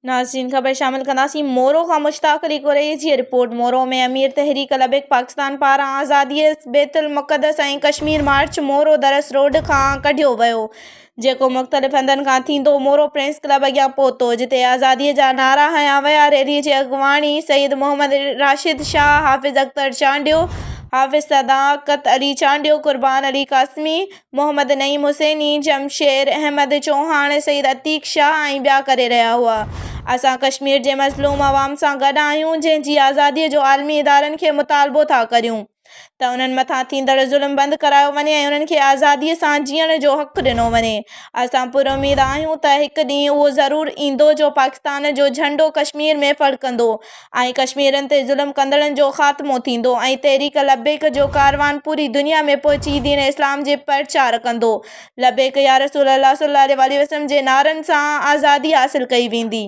ناظرين خبر شامل ڪنداسين مورو کان مشتاق علي ڪوريجي جي رپورٽ مورو ۾ امير تحريڪ لبيڪ پاڪستان پاران آزادي بيت المقدس ۽ ڪشمير مارچ مورو درس روڊ کان ڪڍيو ويو جيڪو مختلف هنڌن کان ٿيندو مورو پريس ڪلب اڳيان پهتو جتي آزادي جا نعرا هنيا ويا ريلي جي اڳواڻي سيد محمد راشد شاهه حافظ اختر چانڊيو حافظ صداقت علي چانڊيو قربان علي قاسمي محمد نعيم حسيني، جمشير احمد چوهاڻ، سيد عتيق شاهه ۽ ٻيا ڪري رهيا هئا. اسان ڪشمير جي مظلوم عوام سان گڏ آهيون جنهن جي آزادي جو عالمي ادارن کي مطالبو ٿا ڪريون ته انهن مٿان ٿيندڙ ظلم بند ڪرايو وڃي ۽ انهن کي آزادي سان جيئڻ جو حق ڏنو وڃي. اسان پراميد آهيون ته هڪ ڏينهن اهو ضرور ايندو جو پاڪستان جو جهنڊو ڪشمير ۾ ڦڙڪندو ۽ ڪشميرين تي ظلم ڪندڙن جو خاتمو ٿيندو ۽ تحريڪ لبيڪ جو ڪاروان پوري دنيا ۾ پهچي دين اسلام جي پرچار ڪندو. لبيڪ يا رسول الله صلي الله عليه وسلم جي نعرن سان آزادي حاصل ڪئي ويندي.